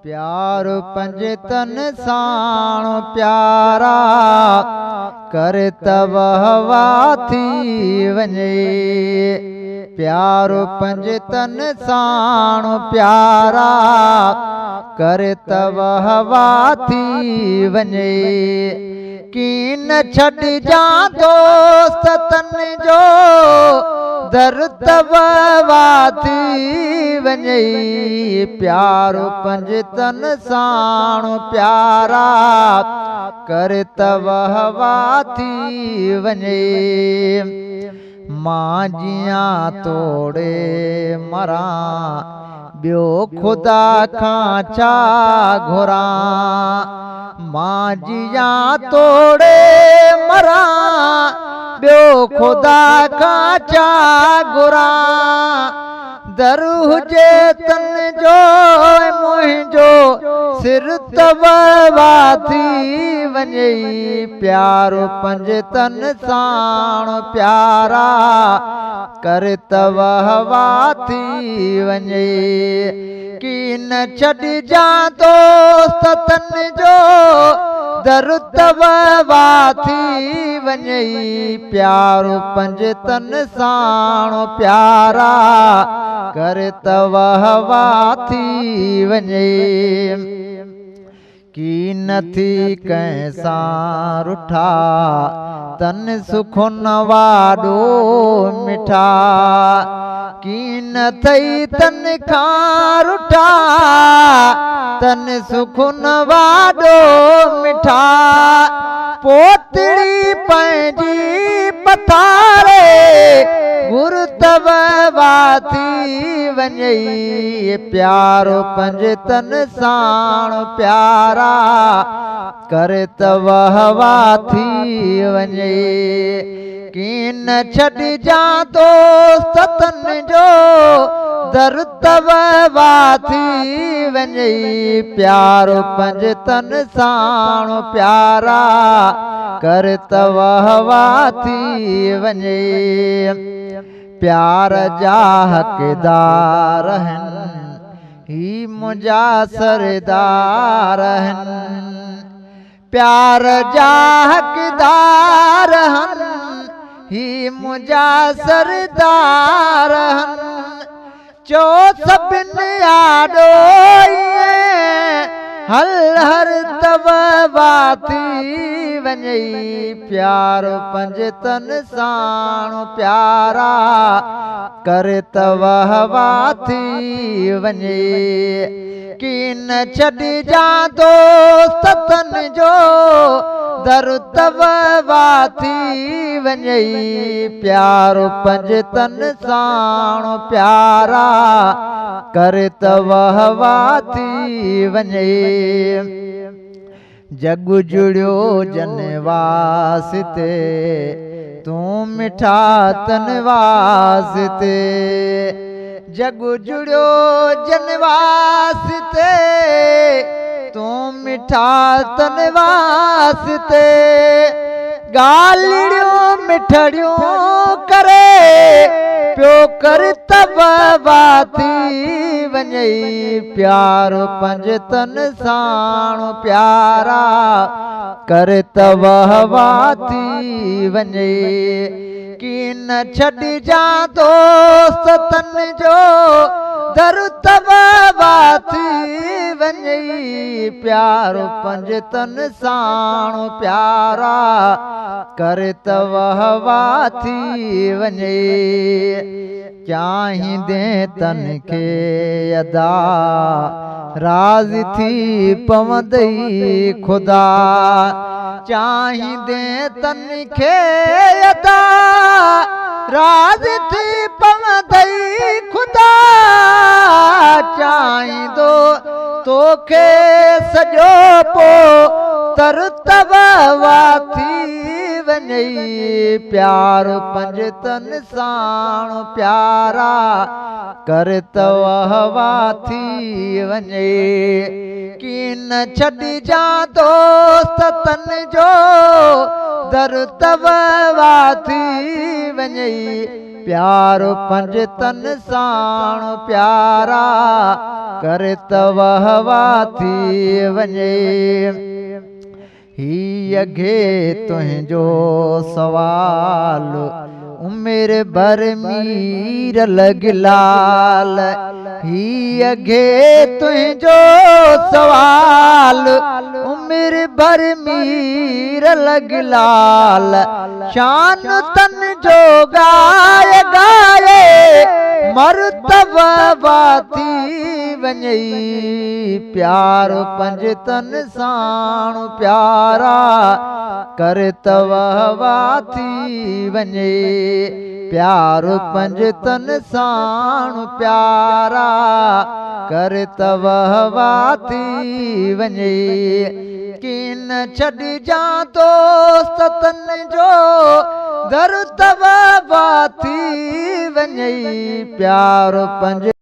پيار پنجتن ساڻ پيارا ڪر ته وهوا ٿي وڃي. پيار پنجتن ساڻ پيارا ڪر ته وهوا ٿي وڃي. ڪين ڇڏجان دوست تن جو در ته وهوا ٿي وڃي. پيار پنجتن ساڻ پيارا ڪر ته وهوا ٿي وڃي. مان جيان توڙي مران ٻيو خدا کان ڇا گهران. مان جيان توڙي مران ٻيو خدا کان ڇا گهران. در هجي تن جو ۽ منهنجو سر ته وهوا ٿي وڃي. پيار پنجتن ساڻ پيارا ڪر ته وهوا ٿي وڃي. ڪين ڇڏجان دوست تن جو در ته وهوا ٿي وڃي. پيار پنجتن ساڻ پيارا ڪر ته وهوا ٿي وڃي. ڪين ٿي ڪنهن سان رٺا تن سخن واڏو مٺا. ڪين ٿئي تن کان رٺا تن سخن واڏو مٺا. پوتڙي پنهنجي پٿاري گر ته وهوا ٿي وڃي. پيار پنجتن ساڻ پيارا ڪر ته وهوا ٿي وڃي. ڪين ڇڏجان دوست تن جو در ته وهوا ٿي وڃي. پيار پنجتن ساڻ پيارا ڪر ته وهوا ٿي وڃي. پيار جا حقدار هن هي منهنجا سردار هن. پيار جا حقدار هن هي منهنجا سردار هن. چئو سڀني آڏو ائين هل هر ته وهوا ٿي وڃي. پيار پنجتن ساڻ پيارا ڪر ته وهوا ٿي وڃي. ڪين ڇڏجان دوست تن جو در ته وهوا ٿي وڃي. پيار پنجتن ساڻ پيارا ڪر ته وهوا ٿي وڃي. جڳ جڙيو جن واسطي تون مٺا تن واسطي. جڳ جڙيو جن واسطي تون مٺا تن واسطي. ڳالهڙيون مٺڙيون ڪري پيو ڪر ته وهوا ٿي وڃي. پيار پنجتن ساڻ پيارا ڪر ته وهوا ٿي وڃي. ڪين ڇڏجان دوست تن جو در ته وهوا ٿي وڃي. پيار پنجتن ساڻ پيارا ڪر ته وهوا ٿي وڃي. چاهيندين تن کي ادا راض ٿي پوندئي خدا. چاهيندين تن کي ادا راض ٿي پوندئي خدا. چاهيندو توکي سڄو پو تر ته وهوا ٿي وڃي. پيار پنجتن ساڻ پيارا ڪر ته وهوا ٿي وڃي. ڪين ڇڏجان دوست تن جو در ته وهوا ٿي وڃي. پيار پنجتن ساڻ پيارا، ڪر ته وهوا ٿي وڃي. هي اگهي تنهنجو سوال، عمر ڀر مير لڳ لال. هي اگهي تنهنجو سوال، عمر ڀر مير لڳ لال. شان تن جو ڳائي ڳائي، مرتبه ٿي وڃئي. پيار پنجتن ساڻ پيارا، ڪر ته وهوا ٿي وڃي. پيار پنجتن ساڻ پيارا، ڪر ته وهوا ٿي وڃي. ڪين ڇڏجان دوست تن جو، در ته وهوا ٿي وڃي. پيار پنج.